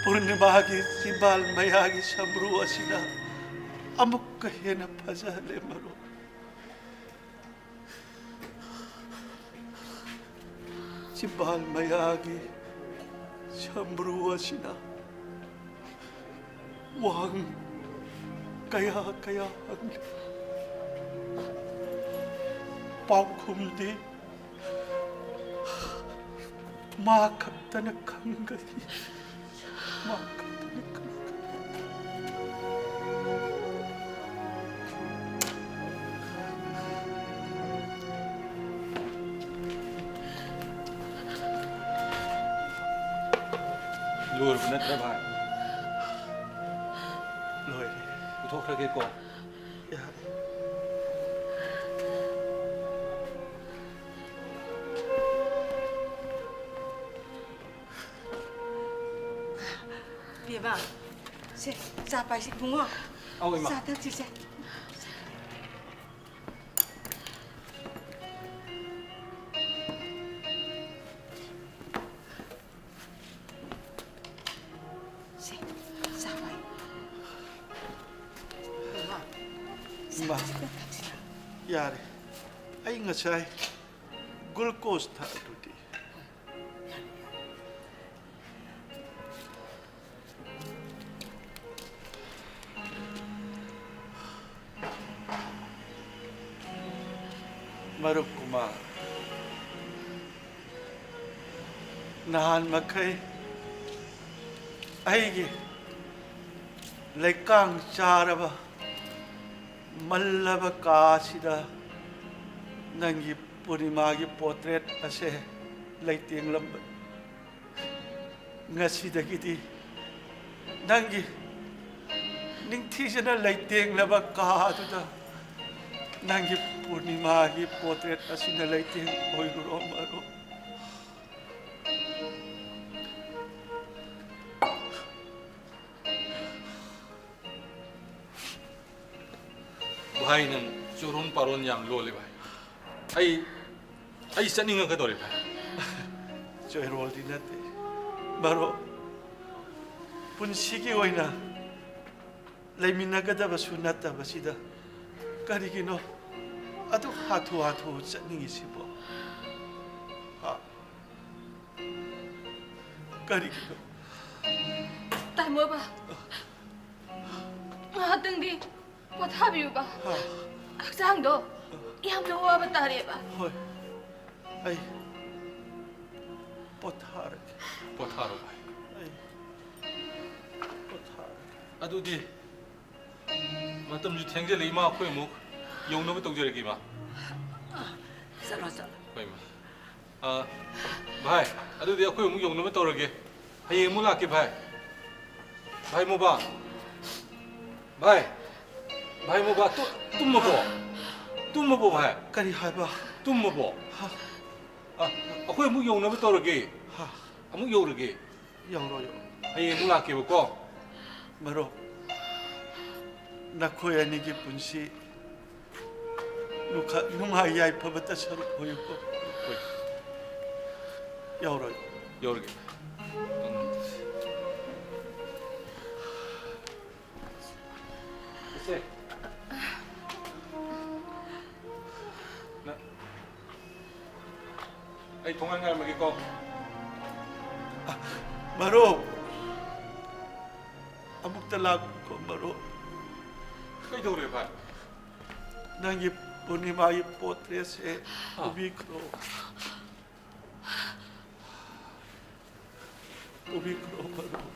ꯄꯨꯔꯅꯤꯃꯥꯒꯤ ꯆꯤꯝꯕꯥꯜ ꯃꯌꯥꯒꯤ ꯁꯝꯕ꯭ꯔꯨ ꯑꯁꯤꯅ ꯑꯃꯨꯛꯀ ꯍꯦꯟꯅ ꯐꯖꯍꯜꯂꯦ, ꯃꯔꯨꯞ꯫ ꯆꯤꯝꯕꯥꯜ ꯃꯌꯥꯒꯤ ꯁꯝꯕ꯭ꯔꯨ ꯑꯁꯤꯅ ꯋꯥꯍꯪ ꯀꯌꯥ ꯀꯌꯥ ꯍꯪꯂꯤ꯫ ꯄꯥꯎꯈꯨꯝꯗꯤ ꯃꯥ ꯈꯛꯇꯅ ꯈꯪꯒꯅꯤ꯫ ꯃꯥ ꯈꯛꯇꯅ ꯈꯪꯒꯅꯤ꯫ ꯂꯣꯏꯔꯕ ꯅꯠꯇ꯭ꯔ, ꯚꯥꯏ? ꯂꯣꯏꯔꯦ꯫ ꯄꯨꯊꯣꯛꯈ꯭ꯔꯒꯦꯀꯣ꯫ ꯌꯥꯔꯦ꯫ ꯕꯦꯕꯥ, ꯁꯦ, ꯆꯥ ꯄꯥꯏꯁꯤ, ꯏꯕꯨꯡꯉꯣ꯫ ꯑꯧ, ꯏꯃꯥ꯫ ꯆꯥ ꯊꯛꯁꯤꯁꯦ꯫ ꯁꯦ, ꯆꯥ ꯄꯥꯏ꯫ ꯏꯃꯥ, ꯏꯃꯥ꯫ ꯆꯥ ꯊꯛꯁꯤꯔꯥ? ꯌꯥꯔꯦ꯫ ꯑꯩ ꯉꯁꯥꯏ glucose ꯊꯛꯑꯗꯨꯗꯤ꯫ ꯃꯔꯨꯞ ꯀꯨꯃꯥꯔ, ꯅꯍꯥꯟ ꯃꯈꯩ ꯑꯩꯒꯤ ꯂꯩꯀꯥꯡ ꯆꯥꯔꯕ, ꯃꯜꯂꯕ ꯀꯥ ꯑꯁꯤꯗ ꯅꯪꯒꯤ ꯄꯨꯔꯅꯤꯃꯥꯒꯤ portrait ꯑꯁꯦ ꯂꯩꯇꯦꯡꯂꯝꯕꯅꯤ꯫ ꯉꯁꯤꯗꯒꯤꯗꯤ ꯅꯪꯒꯤ ꯅꯤꯡꯊꯤꯖꯅ ꯂꯩꯇꯦꯡꯂꯕ ꯀꯥ ꯑꯗꯨꯗ ꯅꯪꯒꯤ ꯄꯨꯔꯅꯤꯃꯥꯒꯤ ꯄꯣꯇ꯭ꯔꯦꯠ ꯑꯁꯤꯅ ꯂꯩꯇꯦꯡ ꯑꯣꯏꯔꯨꯔꯣ, ꯃꯔꯨꯞ꯫ ꯚꯥꯏ, ꯅꯪ ꯆꯨꯔꯣꯟ ꯄꯥꯔꯣꯟ ꯌꯥꯝ ꯂꯣꯜꯂꯦ ꯚꯥꯏ꯫ ꯑꯩ, ꯑꯩ ꯆꯠꯅꯤꯡꯉꯛꯀꯗꯧꯔꯦ ꯚꯥꯏ꯫ ꯆꯣꯏꯔꯣꯜꯗꯤ ꯅꯠꯇꯦ, ꯃꯔꯨꯞ꯫ ꯄꯨꯟꯁꯤꯒꯤ ꯑꯣꯏꯅ ꯂꯩꯃꯤꯟꯅꯒꯗꯕꯁꯨ ꯅꯠꯇꯕꯁꯤꯗ ꯀꯔꯤꯒꯤꯅꯣ ꯑꯗꯨꯛ ꯍꯥꯊꯨ ꯍꯥꯊꯨ ꯆꯠꯅꯤꯡꯉꯤꯁꯤꯕꯣ? ꯍꯥ? ꯀꯔꯤꯒꯤꯅꯣ? ꯇꯥꯃꯣꯕ, ꯉꯥꯏꯍꯥꯛꯇꯪꯗꯤ ꯄꯣꯊꯥꯕꯤꯌꯨꯕ꯫ ꯍꯥ? ꯍꯛꯆꯥꯡꯗꯣ ꯌꯥꯝꯅ ꯋꯥꯕ ꯇꯥꯔꯦꯕ꯫ ꯍꯣꯏ, ꯑꯩ ꯄꯣꯊꯥꯔꯒꯦ꯫ ꯄꯣꯊꯥꯔꯣ ꯚꯥꯏ꯫ ꯑꯩ ꯄꯣꯊꯥꯔꯒꯦ꯫ ꯑꯗꯨꯗꯤ ꯃꯇꯝꯁꯨ ꯊꯦꯡꯖꯤꯜꯂꯛꯏ, ꯏꯃꯥ, ꯑꯩꯈꯣꯏ ꯑꯃꯨꯛ ꯌꯧꯅꯕ ꯇꯧꯖꯔꯒꯦ, ꯏꯃꯥ꯫ ꯆꯠꯂꯣ, ꯆꯠꯂꯣ꯫ ꯍꯣꯏ, ꯏꯃꯥ꯫ ꯑ, ꯚꯥꯏ, ꯑꯗꯨꯗꯤ ꯑꯩꯈꯣꯏ ꯑꯃꯨꯛ ꯌꯧꯅꯕ ꯇꯧꯔꯒꯦ꯫ ꯍꯌꯦꯡ ꯑꯃꯨꯛ ꯂꯥꯛꯀꯦ, ꯚꯥꯏ꯫ ꯚꯥꯏ ꯃꯣꯕꯥ꯫ ꯚꯥꯏ꯫ ꯚꯥꯏ ꯃꯣꯕꯥ, ꯇꯨ-, ꯇꯨꯝꯃꯕꯣ? ꯇꯨꯝꯃꯕꯣ, ꯚꯥꯏ? ꯀꯔꯤ ꯍꯥꯏꯕ? ꯇꯨꯝꯃꯕꯣ? ꯍꯥ? ꯑ, ꯑꯩꯈꯣꯏ ꯑꯃꯨꯛ ꯌꯧꯅꯕ ꯇꯧꯔꯒꯦ꯫ ꯍꯥ? ꯑꯃꯨꯛ ꯌꯧꯔꯒꯦ꯫ ꯌꯧꯔꯣ, ꯌꯧꯔꯣ꯫ ꯍꯌꯦꯡ ꯑꯃꯨꯛ ꯂꯥꯛꯀꯦꯕꯀꯣ꯫ ꯃꯔꯨꯞ, ꯅꯈꯣꯏ ꯑꯅꯤꯒꯤ ꯄꯨꯟꯁꯤ ꯅꯨꯈ-, ꯅꯨꯡꯉꯥꯏ ꯌꯥꯏꯐꯕꯇ ꯁꯔꯨꯛ ꯑꯣꯏꯌꯨꯀꯣ꯫ ꯍꯣꯏ꯫ ꯌꯧꯔꯣ, ꯌꯧꯔꯣ꯫ ꯌꯧꯔꯒꯦ꯫ ꯎꯝ꯫ ꯏꯆꯦ꯫ ꯅ-, ꯑꯩ ꯊꯣꯡꯒꯥꯟ ꯉꯥꯏꯔꯝꯃꯒꯦꯀꯣ꯫ ꯃꯔꯨꯞ, ꯑꯃꯨꯛꯇ ꯂꯥꯛꯈꯣ, ꯃꯔꯨꯞ꯫ ꯀꯩꯗꯧꯔꯦ, ꯚꯥꯏ? ꯅꯪꯒꯤ ꯄꯨꯔꯅꯤꯃꯥꯒꯤ ꯄꯣꯇ꯭ꯔꯦꯠꯁꯦ ꯑꯥ꯫ ꯄꯨꯕꯤꯈ꯭ꯔꯣ꯫ ꯄꯨꯕꯤꯈ꯭ꯔꯣ, ꯃꯔꯨꯞ꯫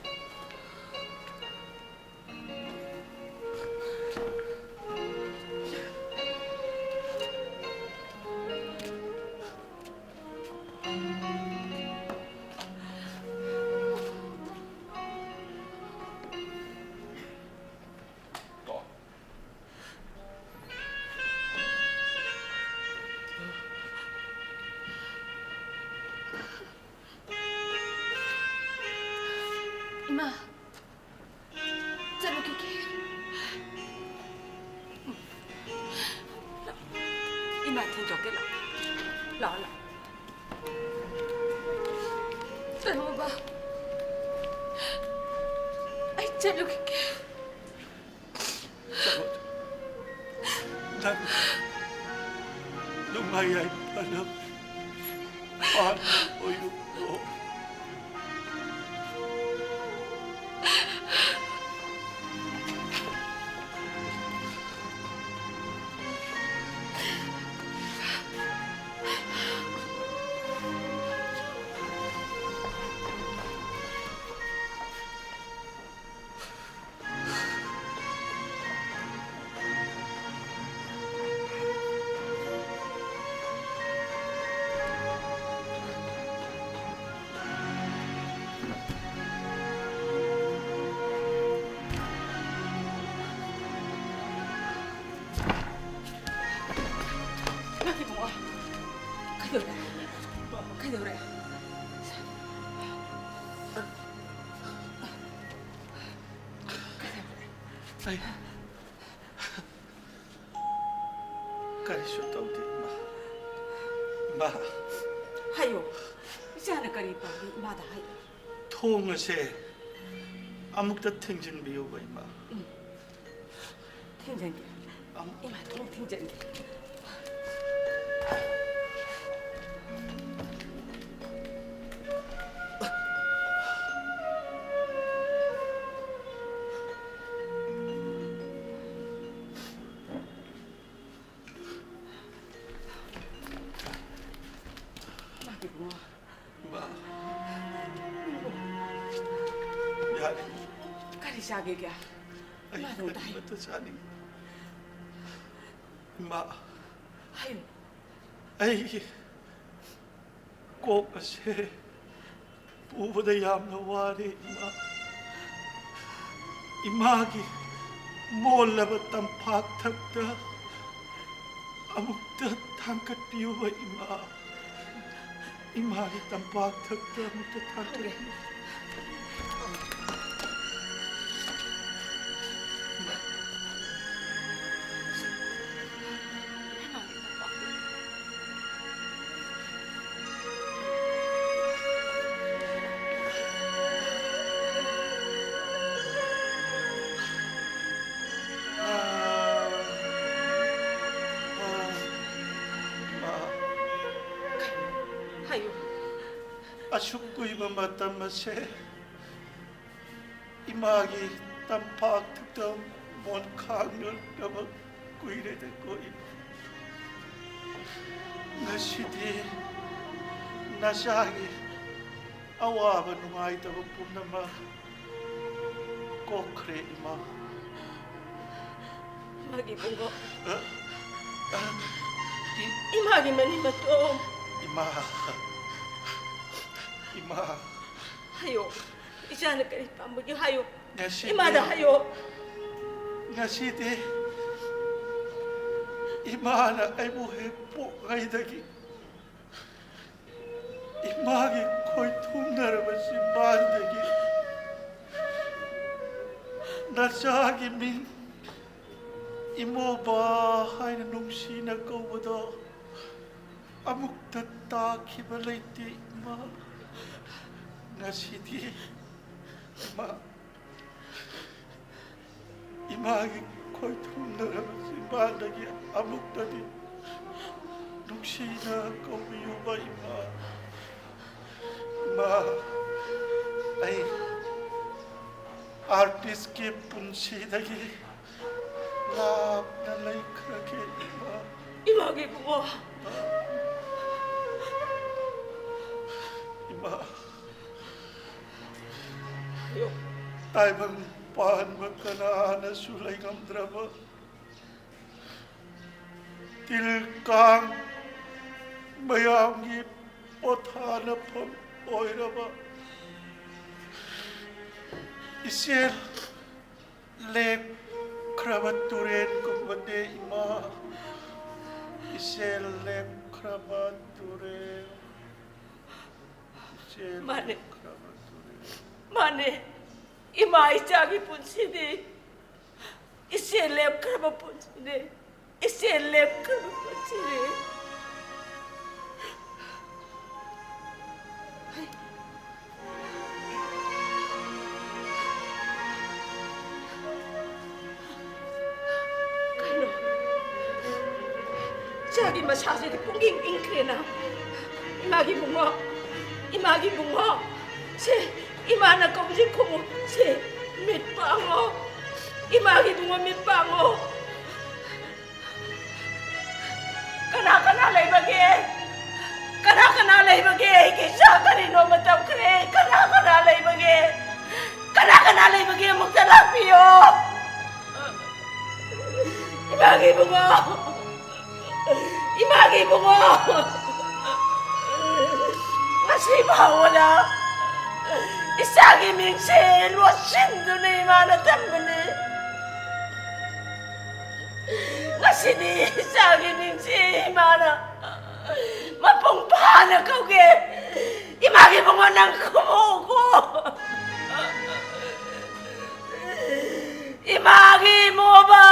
ꯏꯃꯥ, ꯊꯤꯟꯗꯣꯛꯀꯦ, ꯂꯥꯛꯑꯣ꯫ ꯂꯥꯛꯑꯣ, ꯂꯥꯛꯑꯣ꯫ ꯀꯩꯅꯣꯕ? ꯑꯩ ꯆꯠꯂꯨꯈꯤꯒꯦ꯫ ꯆꯠꯂꯣ, ꯆꯠꯂꯣ꯫ ꯅꯪ ꯅꯨꯡꯉꯥꯏ ꯌꯥꯏꯐꯅ ꯄꯥꯟꯕ ꯑꯣꯏꯌꯨꯀꯣ꯫ ꯏꯃꯥ ꯏꯕꯨꯡꯉꯣ, ꯀꯩꯗꯧꯔꯦ? ꯀꯩꯗꯧꯔꯦ? ꯑꯩ ꯀꯔꯤꯁꯨ ꯇꯧꯗꯦ, ꯏꯃꯥ꯫ ꯏꯃꯥ꯫ ꯍꯥꯏꯌꯣ꯫ ꯏꯆꯥꯅ ꯀꯔꯤ ꯄꯥꯝꯃꯤ ꯏꯃꯥꯗ ꯍꯥꯏꯌꯣ꯫ ꯊꯣꯡ ꯑꯁꯦ ꯑꯃꯨꯛꯇ ꯊꯤꯡꯖꯤꯟꯕꯤꯌꯨꯕ, ꯏꯃꯥ꯫ ꯎꯝ꯫ ꯊꯤꯡꯖꯤꯟꯒꯦ꯫ ꯑꯃꯨꯛ ꯏꯃꯥ, ꯊꯣꯡ ꯊꯤꯡꯖꯤꯟꯒꯦ꯫ ꯏꯃꯥ ꯏꯕꯨꯡꯉꯣ꯫ ꯏꯃꯥ꯫ ꯌꯥꯔꯦ꯫ ꯀꯔꯤ ꯆꯥꯒꯦꯒꯦ? ꯑꯩ ꯏꯃꯥ, ꯅꯣꯡꯇ ꯍꯥꯏꯌꯨ꯫ ꯀꯔꯤꯃꯠꯇ ꯆꯥꯅꯤꯡꯗꯦ꯫ ꯏꯃꯥ꯫ ꯍꯥꯏꯌꯨ꯫ ꯑꯩꯒꯤ ꯀꯣꯛ ꯑꯁꯦ ꯄꯨꯕꯗ ꯌꯥꯝꯅ ꯋꯥꯔꯦ, ꯏꯃꯥ꯫ ꯏꯃꯥꯒꯤ ꯃꯣꯜꯂꯕ ꯇꯝꯄꯥꯛ ꯊꯛꯇ ꯑꯃꯨꯛꯇ ꯊꯥꯡꯒꯠꯄꯤꯌꯨꯕ, ꯏꯃꯥ꯫ ꯏꯃꯥꯒꯤ ꯇꯝꯄꯥꯛ ꯊꯛꯇ ꯑꯃꯨꯛꯇ ꯊꯥꯡꯒꯠꯄꯤꯌꯨ꯫ ꯏꯃꯥ꯫ ꯑꯁꯨꯛ ꯀꯨꯏꯕ ꯃꯇꯝ ꯑꯁꯦ ꯏꯃꯥꯒꯤ ꯇꯝꯄꯥꯛꯇ ꯃꯣꯟꯈꯥꯡꯅꯔꯕ ꯀꯨꯏꯔꯦꯗꯀꯣ ꯏꯃꯥ꯫ ꯉꯁꯤꯗꯤ ꯅꯆꯥꯒꯤ ꯑꯋꯥꯕ ꯅꯨꯡꯉꯥꯏꯇꯕ ꯄꯨꯝꯅꯃꯛ ꯀꯣꯛꯈ꯭ꯔꯦ ꯏꯃꯥ꯫ ꯏꯃꯥꯒꯤ ꯏꯕꯨꯡꯉꯣ꯫ ꯑ, ꯑ, ꯏ- ꯏꯃꯥꯒꯤ ꯃꯅꯤ ꯃꯇꯣꯝ꯫ ꯏꯃꯥ꯫ ꯏꯃꯥ꯫ ꯍꯥꯏꯌꯣ꯫ ꯏꯆꯥꯅ ꯀꯔꯤ ꯄꯥꯝꯕꯒꯦ ꯍꯥꯏꯌꯣ꯫ ꯉꯁꯤꯗꯤ ꯏꯃꯥꯗ ꯍꯥꯏꯌꯣ꯫ ꯉꯁꯤꯗꯤ ꯏꯃꯥꯅ ꯑꯩꯕꯨ ꯍꯦꯛ ꯄꯣꯛꯉꯩꯗꯒꯤ ꯏꯃꯥꯒꯤ ꯈꯣꯏꯊꯨꯝꯅꯔꯕ ꯆꯤꯝꯕꯥꯟꯗꯒꯤ ꯅꯆꯥꯒꯤ ꯃꯤꯡ ꯏꯃꯣꯕ ꯍꯥꯏꯅ ꯅꯨꯡꯁꯤꯅ ꯀꯧꯕꯗꯣ ꯑꯃꯨꯛꯇ ꯇꯥꯈꯤꯕ ꯂꯩꯇꯦ ꯏꯃꯥ꯫ ꯉꯁꯤꯗꯤ ꯏꯃꯥ, ꯏꯃꯥꯒꯤ ꯈꯣꯏꯊꯨꯝꯅꯔꯕ ꯆꯤꯝꯕꯥꯟꯗꯒꯤ ꯑꯃꯨꯛꯇꯗꯤ ꯅꯨꯡꯁꯤꯅ ꯀꯧꯕꯤꯌꯨꯕ ꯏꯃꯥ꯫ ꯏꯃꯥ, ꯑꯩ ꯑꯥꯔꯇꯤꯁꯀꯤ ꯄꯨꯟꯁꯤꯗꯒꯤ ꯂꯥꯞꯅ ꯂꯩꯈ꯭ꯔꯒꯦ ꯏꯃꯥ꯫ ꯏꯃꯥꯒꯤ ꯏꯕꯨꯡꯉꯣ꯫ ꯏꯃꯥ꯫ ꯇꯥꯏꯕꯪ ꯄꯥꯟꯕ ꯀꯅꯥꯅꯁꯨ ꯂꯩꯉꯝꯗ꯭ꯔꯕ ꯇꯤꯜ ꯀꯥꯡ ꯃꯌꯥꯝꯒꯤ ꯄꯣꯊꯥꯅꯐꯝ ꯑꯣꯏꯔꯕ ꯏꯆꯦꯜ ꯂꯦꯞꯈ꯭ꯔꯕ ꯇꯨꯔꯦꯜꯒꯨꯝꯕꯅꯦ ꯏꯃꯥ꯫ ꯏꯆꯦꯜ ꯂꯦꯞꯈ꯭ꯔꯕ ꯇꯨꯔꯦꯜ꯫ ꯏꯆꯦꯜ ꯃꯥꯅꯦ꯫ ꯂꯦꯞꯈ꯭ꯔꯕ ꯇꯨꯔꯦꯜ꯫ ꯃꯥꯅꯦ꯫ ꯏꯃꯥ ꯏꯆꯥꯒꯤ ꯄꯨꯟꯁꯤꯗꯤ ꯏꯆꯦꯜ ꯂꯦꯞꯈ꯭ꯔꯕ ꯄꯨꯟꯁꯤꯅꯦ꯫ ꯏꯆꯦꯜ ꯂꯦꯞꯈ꯭ꯔꯕ ꯄꯨꯟꯁꯤꯅꯦ꯫ ꯀꯩꯅꯣ? ꯏꯆꯥꯒꯤ ꯃꯁꯥꯁꯤꯗꯤ ꯄꯨꯡꯏꯪ ꯏꯪꯈ꯭ꯔꯦꯅ꯫ ꯏꯃꯥꯒꯤ ꯏꯕꯨꯡꯉꯣ, ꯏꯃꯥꯒꯤ ꯏꯕꯨꯡꯉꯣ, ꯁꯦ, ꯏꯃꯥꯅ ꯀꯧꯕꯁꯦ ꯈꯨꯝꯃꯨ꯫ ꯁꯦ, ꯃꯤꯠ ꯄꯥꯡꯉꯣ꯫ ꯏꯃꯥꯒꯤ ꯏꯕꯨꯡꯉꯣ, ꯃꯤꯠ ꯄꯥꯡꯉꯣ꯫ ꯀꯅꯥ ꯀꯅꯥ ꯂꯩꯕꯒꯦ? ꯀꯅꯥ ꯀꯅꯥ ꯂꯩꯕꯒꯦ? ꯑꯩꯒꯤ ꯏꯆꯥ ꯀꯔꯤꯅꯣ ꯑꯃ ꯇꯧꯈ꯭ꯔꯦ꯫ ꯀꯅꯥ ꯀꯅꯥ ꯂꯩꯕꯒꯦ? ꯀꯅꯥ ꯀꯅꯥ ꯂꯩꯕꯒꯦ? ꯑꯃꯨꯛꯇ ꯂꯥꯛꯄꯤꯌꯣ꯫ ꯏꯃꯥꯒꯤ ꯏꯕꯨꯡꯉꯣ꯫ ꯏꯃꯥꯒꯤ ꯏꯕꯨꯡꯉꯣ꯫ ꯉꯁꯤ ꯐꯥꯎꯕꯗ ꯏꯆꯥꯒꯤ ꯃꯤꯡꯁꯦ ꯂꯣꯠꯁꯤꯟꯗꯨꯅ ꯏꯃꯥꯅ ꯊꯝꯕꯅꯤ꯫ ꯉꯁꯤꯗꯤ ꯏꯆꯥꯒꯤ ꯃꯤꯡꯁꯦ ꯏꯃꯥꯅ ꯃꯄꯨꯡ ꯐꯥꯅ ꯀꯧꯒꯦ꯫ ꯏꯃꯥꯒꯤ ꯏꯕꯨꯡꯉꯣ, ꯅꯪ ꯈꯨꯝꯃꯨꯀꯣ꯫ ꯏꯃꯥꯒꯤ ꯏꯃꯣꯕ꯫